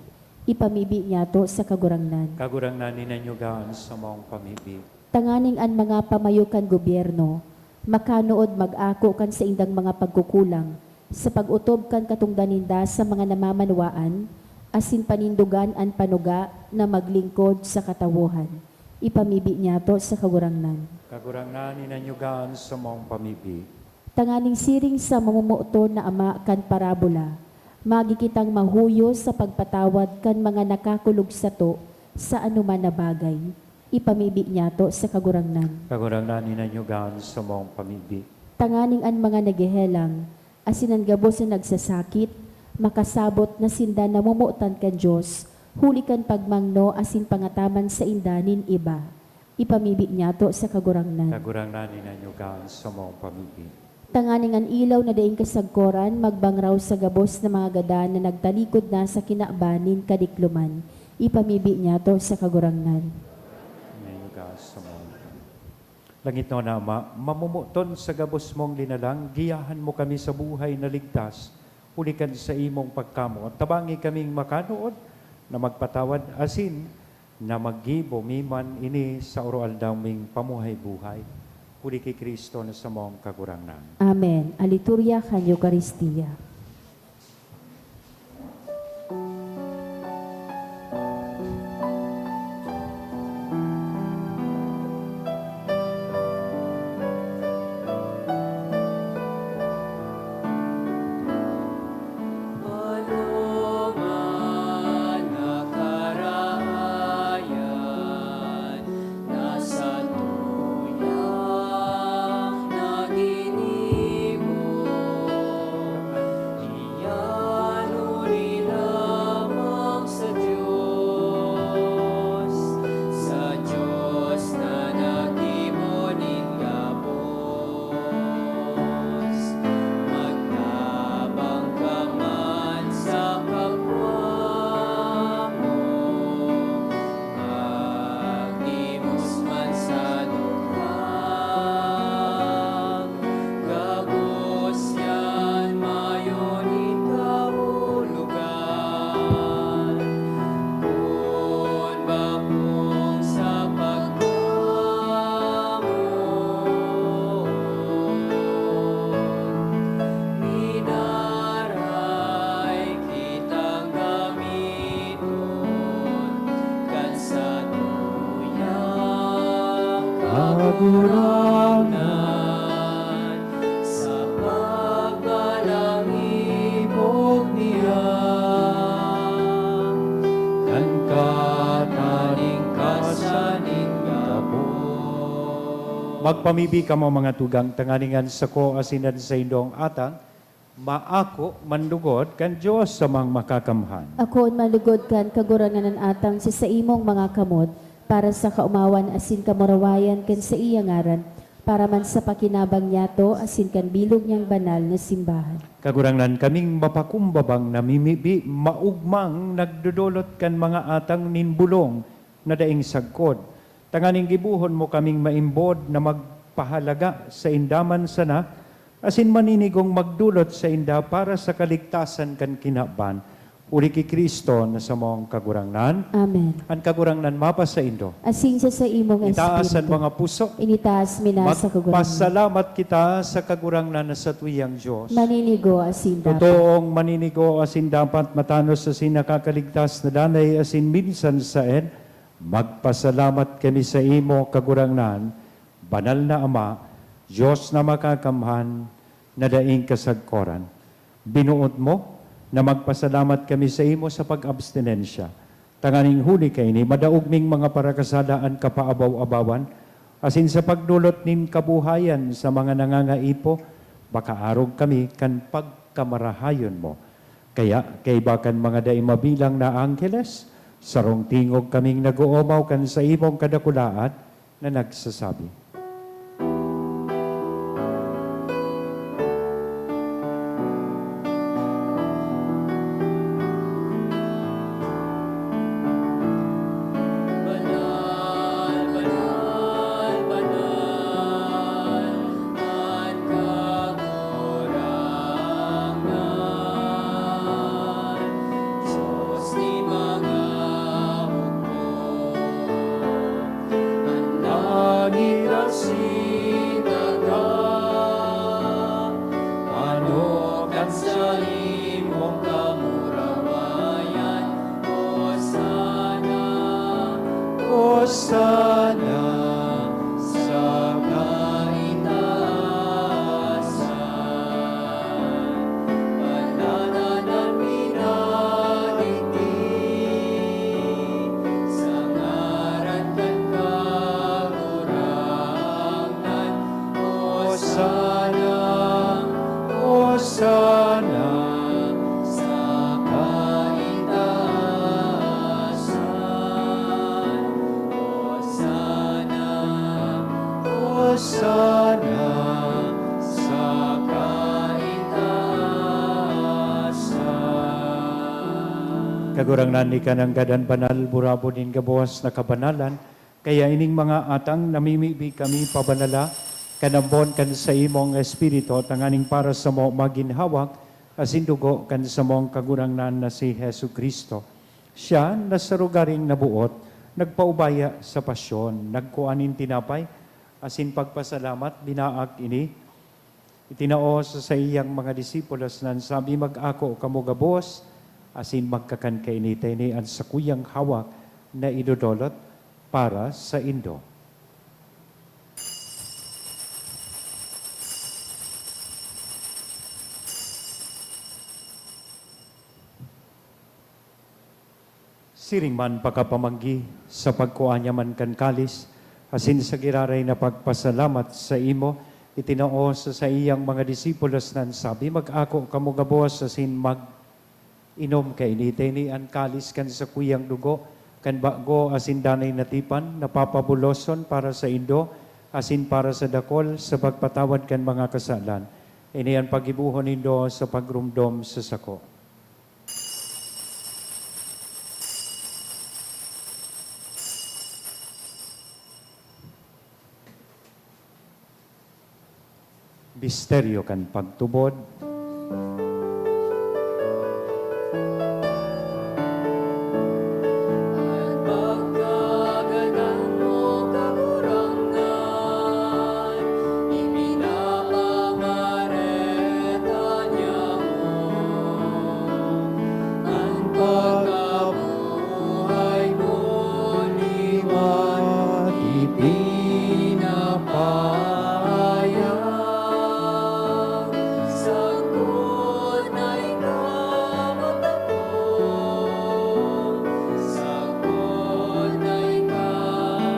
Ipamibi niyato sa Kagurangnan. Kagurangnan, hinanyuga an samong pamibi. Tanganing an mga pamayo kan gobyerno makanood mag-ako kan saindang mga pagkukulang sa pag-otob kan katongdan ninda sa mga namamanwaan, asin panindogan an panuga na maglingkod sa katawohan. Ipamibi niyato sa Kagurangnan. Kagurangnan, inanyugan sa maong pamibi. Tanganing siring sa mamomoton na ama kan parabola, magi kitang mahuyo sa pagpatawad kan mga nakakulog sato sa anoman na bagay. Ipamibi niyato sa Kagurangnan. Kagurangnan, inanyugan sa maong pamibi. Tanganing an mga naghehelang, asin an gabos na nagsasakit, makasabot na sinda namomotan kan Dios, huli kan pagmangno asin pangataman sainda nin iba. Ipamibi niyato sa Kagurangnan. Kagurangnan, inanyugan sa maong pamibi. Tanganing an ilaw na daing kasagkoran magbangraw sa gabos na mga gadan na nagtalikod na sa kinaban nin kadikloman. Ipamibi niyato sa Kagurangnan. Inanyugan sa maong pamibi. Langitnon na Ama, mamomoton sa gabos mong linalang, giyahan mo kami sa buhay na ligtas, huli kan saimong pagkamoot. Tabangi kaming makanood na magpatawad asin na maggibo mi man ini sa aroaldaw ming pamuhay-buhay. Huli ki Cristo na samong Kagurangnan. Amen. Aliturya kan Eukaristia. Ano man na karahayan na satuyang naginibo, iyan huli lamang sa Dios, sa Dios na naggibo nin gabos. Magtabang ka man sa kapwa mo, magdimos man sa dukha, gabos yan mayo nin kahulogan. Kun bakong sa pagkamoot, minaray kitang gamiton kan satuyang Kagurangnan, sa pagbalangibog niya kan katalingkasan nin gabos. Magpamibi kamo, mga tugang, tanganing an sako asin an saindong atang maako manlugod kan Dios sa Amang Makakamhan. Akoon manlugod kan Kagurangnan an atang sa saimong mga kamot, para sa kaomawan asin kamurawayan kan saiyang ngaran, para man sa pakinabang niyato asin kan bilog niyang banal na simbahan. Kagurangnan, kaming mapakumbabang namimibi, maogmang nagdodolot kan mga atang nin bolong na daing sagkod, tanganing gibohon mo kaming maimbod na magpahalaga sainda man sana, asin maninigong magdolot sainda para sa kaligtasan kan kinaban. Huli ki Cristo na samong Kagurangnan. Amen. An Kagurangnan mapasaindo. Asin sa saimong Itaas an espiritu. Mga puso. Initaas mi na sa Kagurangnan. Magpasalamat kita sa Kagurangnan na satuyang Dios. Maninigo asin dapat. Totoong maninigo asin dapat, matanos asin nakakaligtas na danay asin minsan saen. Magpasalamat kami sa imo, Kagurangnan, Banal na Ama, Dios na makakamhan, na daing kasagkoran. Binoot mo na magpasalamat kami saimo sa pag-abstinensya, tanganing huli kaini, madaog ming mga parakasala an kapaabaw-abawan, asin sa pagdolot nin kabuhayan sa mga nangangaipo, makaarog kami kan pagkamarahayon mo. Kaya, kaiba kan mga dai mabilang na angheles, sarong tingog kaming nag-oomaw kan saimong kadakulaan, na nagsasabi, "Banal, banal, banal an Kagurangnan, Dios nin mga hukbo." An langit Hosana sa kaitaasan, banal na minaligid sa ngaran kan Kagurangnan. Hosana, Hosana sa kaitaasan. Hosana, Hosana sa kaitaasan. Kagurangnan, ika nanggad an banal, burabod nin gabos na kabanalan. Kaya ining mga atang namimibi kami pabanala kan ambon kan saimong Espiritu, tanganing para samo magin hawak asin dugo kan samong Kagurangnan na si Jesu-Cristo. Siya na sa rogaring naboot, nagpaubaya sa pasyon, nagkua nin tinapay, asin pagpasalamat, binaak ini, itinao sa saiyang mga disipulos na an sabi, "Mag-ako kamo gabos, asin magkakan kaini, ta ini an sakuyang hawak na idodolot para saindo." Siring man pakapamanggi, sa pagkua niya man kan kalis, asin sa giraray na pagpasalamat saimo, itinao sa saiyang mga disipulos na an sabi, "Mag-ako kamo gabos asin mag-inom kaini. Ta ini an kalis kan sakuyang dugo, kan bago asin danay na tipan, na papabuloson para saindo asin para sa dakol sa pagpatawad kan mga kasalan. Ini an paggibohon nindo sa pagromdom sa sako." Misteryo kan pagtubod. An pagkagadan mo, Kagurangnan, ipinapamareta niamo. An pagkabuhay mo liwat ipinapahayag. Sagkod na ika magdakop, sagkod na ika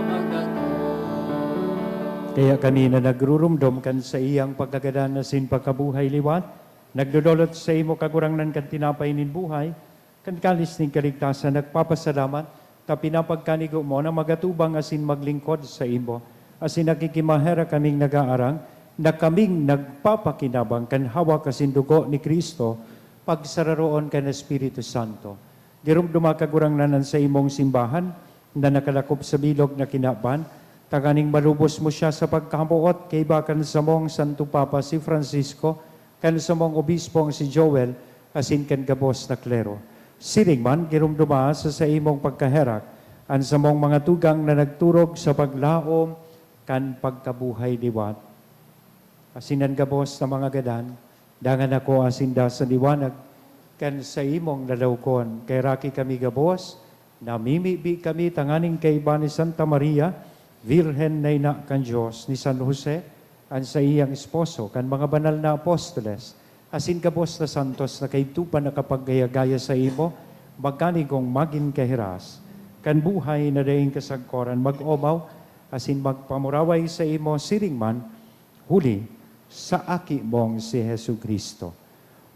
magdakop. Kaya kami na nagruromdom kan saiyang pagkagadan asin pagkabuhay liwat, nagdodolot saimo, Kagurangnan, kan tinapay nin buhay, kan kalis nin kaligtasan, nagpapasalamat, ta pinapagkanigo mo na magatubang asin maglingkod saimo, asin nakikimaherak kaming nag-aarang na kaming nagpapakinabang kan hawak asin dugo ni Cristo, pagsararoon kan Espiritu Santo. Giromdoma, Kagurangnan, an saimong simbahan na nakalakop sa bilog na kinaban, tanganing malubos mo siya sa pagkamoot kaiba kan samong Santo Papa si Francisco, kan samong obispong si Joel, asin kan gabos na klero. Siring man, giromdoma sa saimong pagkaherak an samong mga tugang na nagturog sa paglaom kan pagkabuhay liwat. Asin an gabos na mga gadan, dangan ako asin da sa liwanag kan saimong lalawkon. Kaheraki kami gabos, namimibi kami tanganing kaiba ni Santa Maria, Birhen na ina kan Dios, ni San Jose, an saiyang esposo, kan mga banal na apostoles, asin gabos na santos na kaidto pa nakapagaya-gaya saimo, magkanigong magin kahiras kan buhay na daing kasagkoran, mag-omaw asin magpamuraway saimo siring man, huli sa Aki mong si Jesu-Cristo.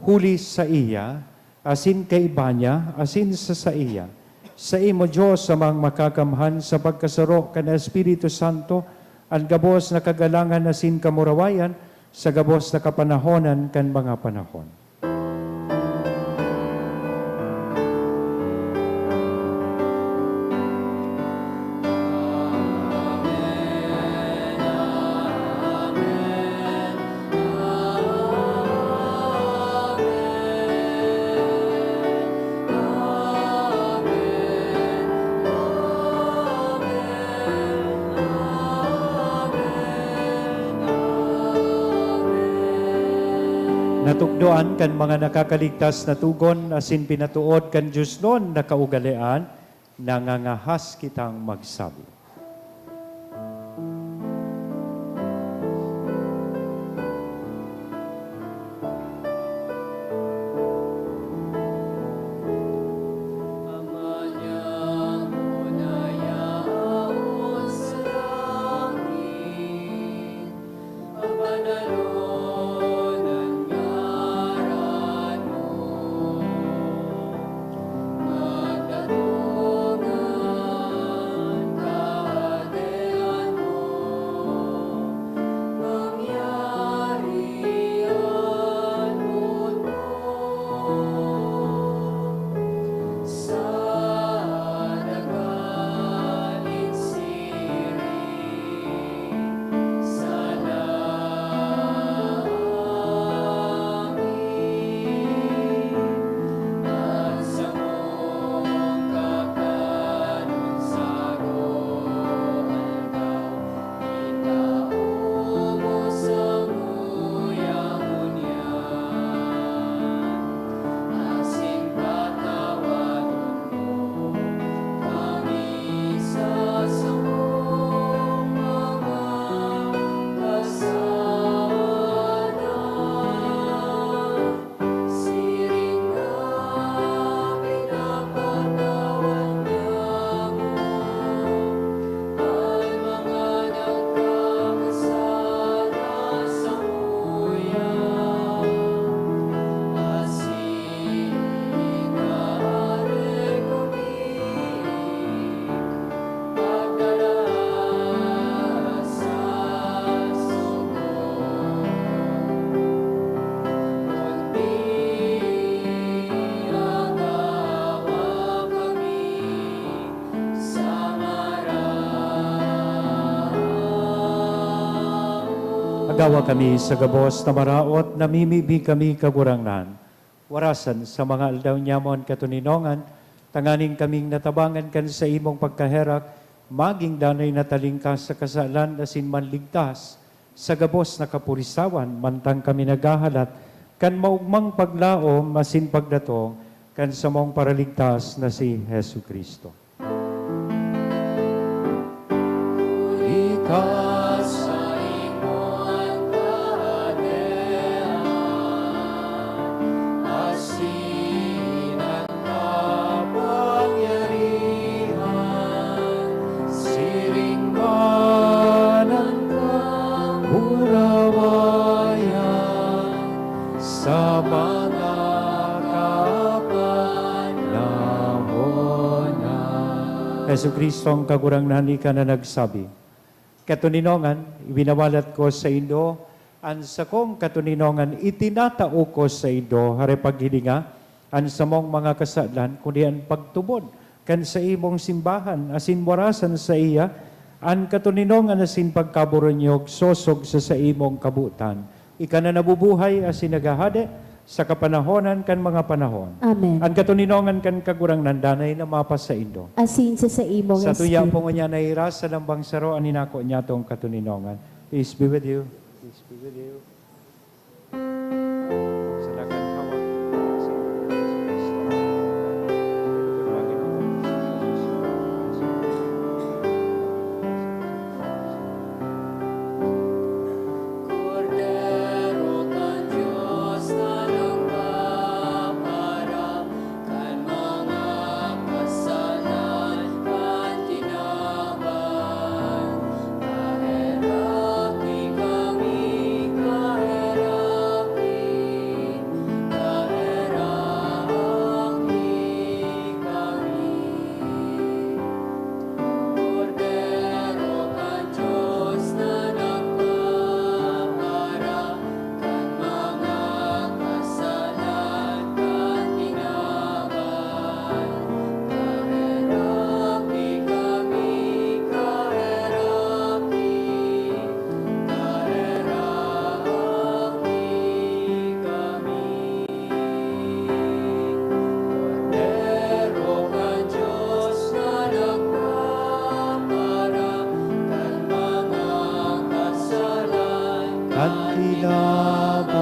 Huli saiya, asin kaiba niya, asin sa saiya, saimo, Dios Amang Makakamhan, sa pagkasaro kan Espiritu Santo, an gabos na kagalangan asin kamurawayan sa gabos na kapanahonan kan mga panahon. Natukdoan kan mga nakakaligtas na togon asin pinatood kan diosnon na kaugalean, nangangahas kitang magsabi. Yawa kami sa gabos na maraot, namimibi kami, Kagurangnan. Warasan sa mga aldaw nyamo an katoninongan, tanganing kaming natabangan kan saimong pagkaherak, magin danay na talingkas sa kasalan asin manligtas sa gabos na kapurisawan, mantang kami naghahalat kan maogmang paglaom asin pagdatong kan samong Paraligtas na si Jesu-Cristo. Huli ta saimo an kahadean, asin an kapangyarihan, siring man an kamurawayan, sa mga kapanahon na. Jesu-Cristo, an Kagurangnan, ika na nagsabi, "Katoninongan, ibinawalat ko saindo, an sakong katoninongan itinatao ko saindo, hare paghilinga an samong mga kasalan, kundi an pagtubod kan saimong simbahan, asin warasan saiya an katoninongan asin pagkaboronyog sosog sa saimong kabotan. Ika na nabubuhay asin naghahade sa kapanahonan kan mga panahon." Amen. An katoninongan kan Kagurangnan danay na mapasaindo. Asin sa saimong Sa tuya espiritu. Po ngunyan na iras sa lambang saro an inako niyatong katoninongan. Peace be with you. Peace be with you. Sa dagang hawak. Kordero kan Dios na nagpaparam kan mga kasalan kan kinaban, kaheraki kami, kaheraki, kaheraki kami. Kordero kan Dios na nagpaparam kan mga kasalan kan kinaban, kaheraki kami, kaheraki, kaheraki kami. Kordero kan Dios na nagpaparam kan mga kasalan kan kinaban.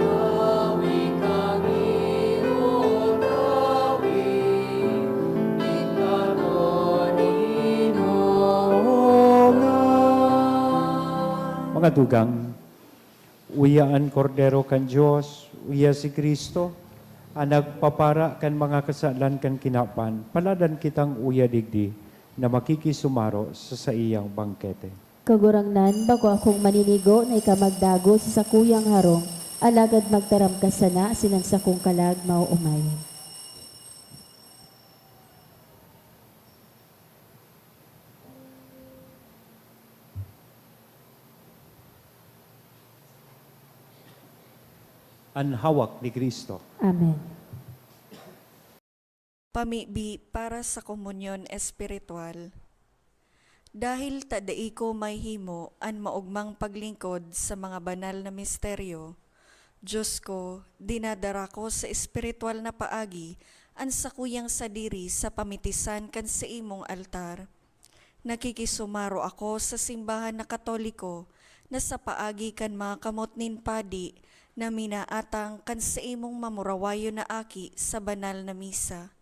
Tawi kami, O Tawi, nin katoninongan. Mga tugang, uya an Kordero kan Dios, uya si Cristo, an nagpapara kan mga kasalan kan kinaban. Paladan kitang uya digdi na makikisumaro sa saiyang bangkete. Kagurangnan, bako akong maninigo na ika magdagos sa sakuyang harong, alagad magtaram ka sana asin an sakong kalag maoomay. An hawak ni Cristo. Amen. Pamibi para sa komunyon espiritual. Dahil ta dai ko mahihimo an maogmang paglingkod sa mga banal na misteryo, Dios ko, dinadara ko sa espiritual na paagi an sakuyang sadiri sa pamitisan kan saimong altar. Nakikisumaro ako sa simbahan na Katoliko na sa paagi kan mga kamot nin padi na minaatang kan saimong mamurawayon na aki sa banal na misa.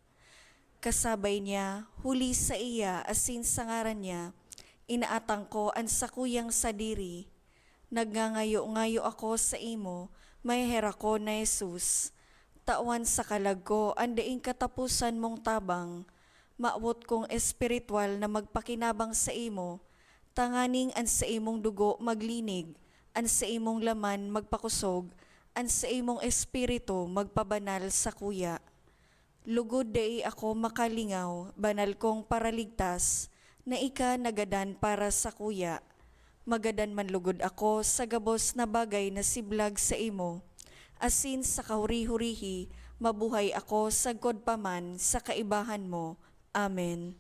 Kasabay niya, huli saiya asin sa ngaran niya, inaatang ko an sakuyang sadiri. Nagngangayo-ngayo ako saimo, maheherakon na Jesus, tawan sa kalag ko an daing kataposan mong tabang. Mawot kong espiritual na magpakinabang saimo, tanganing an saimong dugo maglinig, an saimong laman magpakosog, an saimong espiritu magpabanal sakuya. Lugod dai ako makalingaw, banal kong Paraligtas, na ika nagadan para sakuya. Magadan man lugod ako sa gabos na bagay na siblag saimo, asin sa kahuri-hurihi mabuhay ako sagkod pa man sa kaibahan mo. Amen.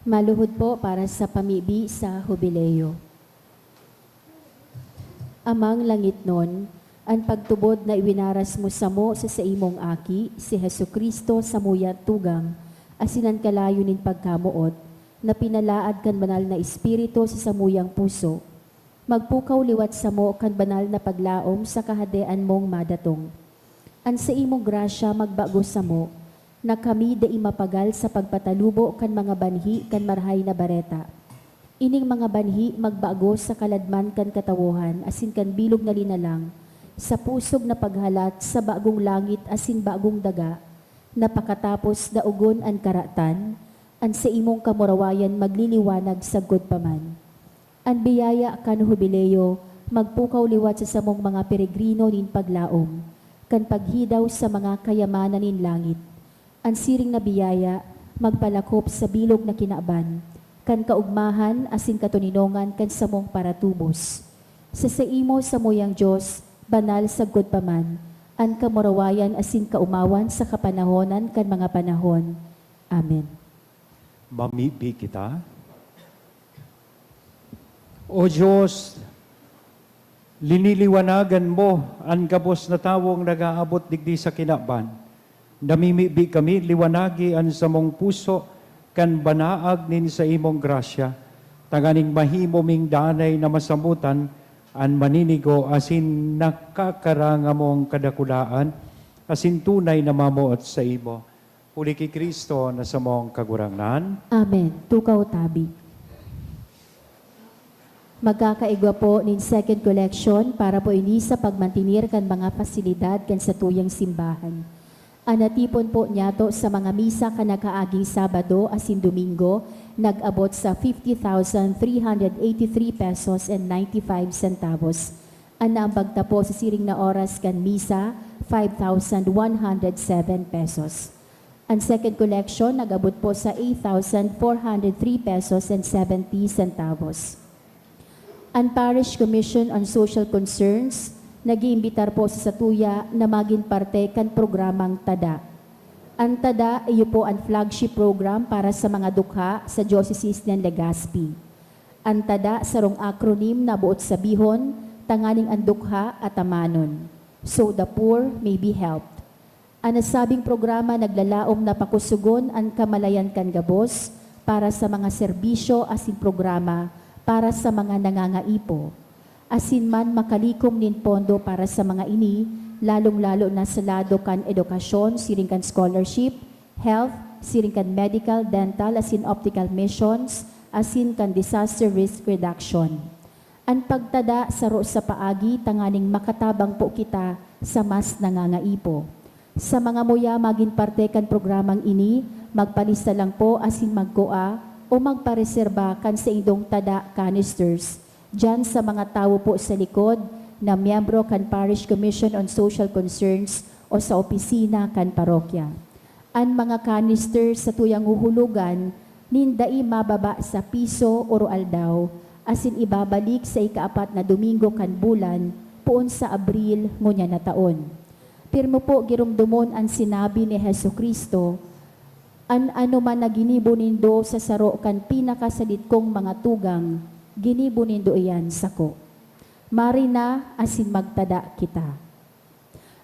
Maluhod po para sa pamibi sa Hubileo. Amang langitnon, an pagtubod na iwinaras mo samo sa saimong Aki, si Jesu-Cristo, samuyang tugang, asin an kalayo nin pagkamoot, na pinalaad kan Banal na Espiritu sa samuyang puso, magpukaw liwat samo kan banal na paglaom sa Kahadean mong madatong. An saimong grasya magbago samo, na kami dai mapagal sa pagpatalubo kan mga banhi kan Marahay na Bareta. Ining mga banhi magbago sa kaladman kan katawohan asin kan bilog na linalang, sa pusog na paghalat sa bagong langit asin bagong daga, na pakatapos daogon an karatan, an saimong kamurawayan magliliwanag sagkod pa man. An biyaya kan Hubileo magpukaw liwat sa samong mga peregrino nin paglaom, kan paghidaw sa mga kayamanan nin langit. An siring na biyaya magpalakop sa bilog na kinaban, kan kaogmahan asin katoninongan kan samong paratubos. Sa saimo, samuyang Dios, banal sagkod pa man, an kamurawayan asin kaomawan sa kapanahonan kan mga panahon. Amen. Mamibi kita. O Dios, liniliwanagan mo an gabos na tawong nag-aabot digdi sa kinaban. Namimibi kami, liwanagi an samong puso kan banaag nin saimong grasya, tanganing mahimo ming danay na masamutan an maninigo asin nakakarangamong kadakulaan asin tunay na mamoot saimo. Huli ki Cristo na samong Kagurangnan. Amen. Tukaw tabi. Magkakaigwa po nin second collection para po ini sa pagmantener kan mga pasilidad kan satuyang simbahan. An natipon po niyato sa mga misa kan nakaaging Sabado asin Domingo nag-abot sa fifty thousand three hundred eighty-three pesos and ninety-five centavos. An naambag ta po sa siring na oras kan misa, five thousand one hundred seven pesos. An second collection nag-abot po sa eight thousand four hundred three pesos and seventy centavos. An Parish Commission on Social Concerns nag-iimbitar po sa satuya na magin parte kan programang Tada. An Tada iyo po an flagship program para sa mga dukha sa Diocese nin Legazpi. An Tada sarong acronym na boot sabihon tanganing an dukha atamanon, so the poor may be helped. An nasabing programa naglalaom na pakusogon an kamalayan kan gabos para sa mga serbisyo asin programa para sa mga nangangaipo. Asin man makalikom nin pondo para sa mga ini, lalong-lalo na sa lado kan edukasyon, siring kan scholarship, health, siring kan medical, dental, asin optical missions, asin kan disaster risk reduction. An pagtada saro sa paagi tanganing makatabang po kita sa mas nangangaipo. Sa mga muya magin parte kan programang ini, magpalista lang po asin magkua o magpareserba kan saindong tada canisters diyan sa mga tawo po sa likod na miyembro kan Parish Commission on Social Concerns o sa opisina kan parokya. An mga canister satuyang huhulogan nin dai mababa sa piso oro aldaw, asin ibabalik sa ikaapat na domingo kan bulan, poon sa Abril ngunyan na taon. Pirmi po giromdomon an sinabi ni Jesu-Cristo, "An anoman na ginibo nindo sa saro kan pinakasadit kong mga tugang, ginibo nindo iyan sako." Marina asin magtada kita.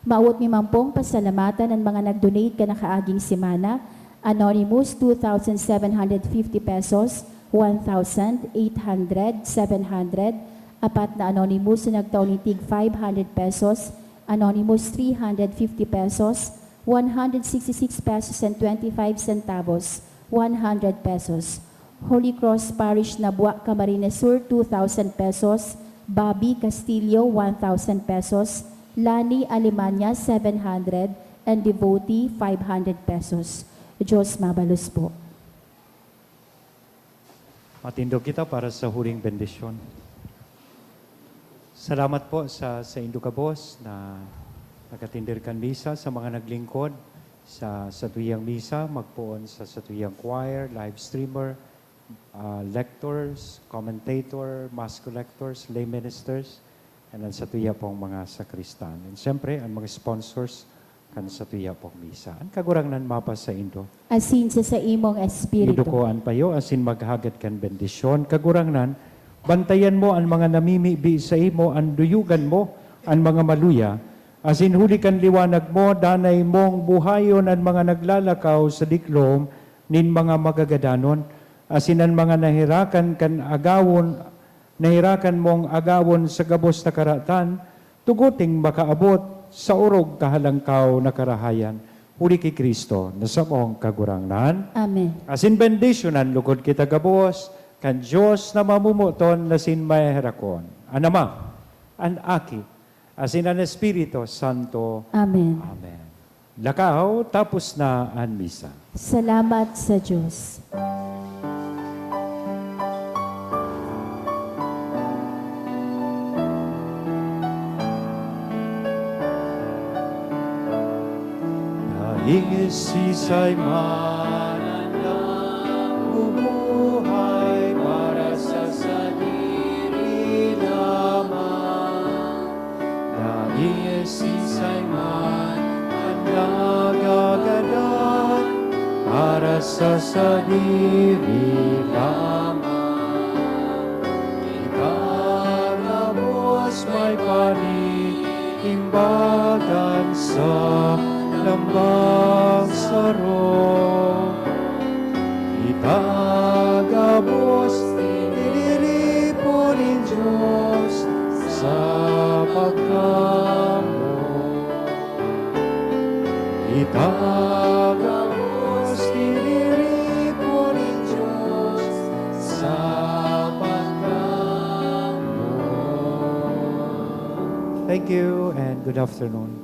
Mawot mi man pong pasalamatan an mga nag-donate kan nakaaging semana: Anonymous, two thousand seven hundred fifty pesos, one thousand, eight hundred, seven hundred, apat na Anonymous na nagtao nin tig five hundred pesos, Anonymous, three hundred fifty pesos, one hundred sixty-six pesos and twenty-five centavos, one hundred pesos. Holy Cross Parish, Nabua, Camarines Sur, two thousand pesos, Bobby Castillo, one thousand pesos, Lani, Alemania, seven hundred, and Devotee, five hundred pesos. Diyos mabalos po. Matindog kita para sa huling bendisyon. Salamat po sa, sa indo gabos na nagatinder kan misa, sa mga naglingkod sa satuyang misa, magpoon sa satuyang choir, live streamer, ah, lectors, commentator, mass collectors, lay ministers, and ang satuya pong mga sakristan. And siyempre, ang mga sponsors Kan satuya pong misa. An Kagurangnan mapasaindo. Asin sa saimong espiritu. Iduko an payo asin maghagad kan bendisyon. Kagurangnan, bantayan mo an mga namimibi saimo, an duyogan mo an mga maluya, asin huli kan liwanag mo, danay mong buhayon an mga naglalakaw sa diklom nin mga magagadanon, asin an mga naherakan kan agawon, naherakan mong agawon sa gabos na karatan, tuguting makaabot sa orog kahalangkaw na karahayan, huli ki Cristo na samong Kagurangnan. Amen. Asin bendisyonan lugod kita gabos kan Dios na mamomoton asin maheherakon, an Ama, an Aki, asin an Espiritu Santo. Amen. Amen. Lakaw, tapos na an misa. Salamat sa Diyos. Dai siisay man an nagbubuhay para sa sadiri lamang. Dai siisay man an nagagadan para sa sadiri lamang. Kita gabos may panimbagan sa lambang saro. Kita gabos tiniripo nin Dios sa pagkamoot. Kita gabos tiniripo nin Dios sa pagkamoot. Thank you and good afternoon.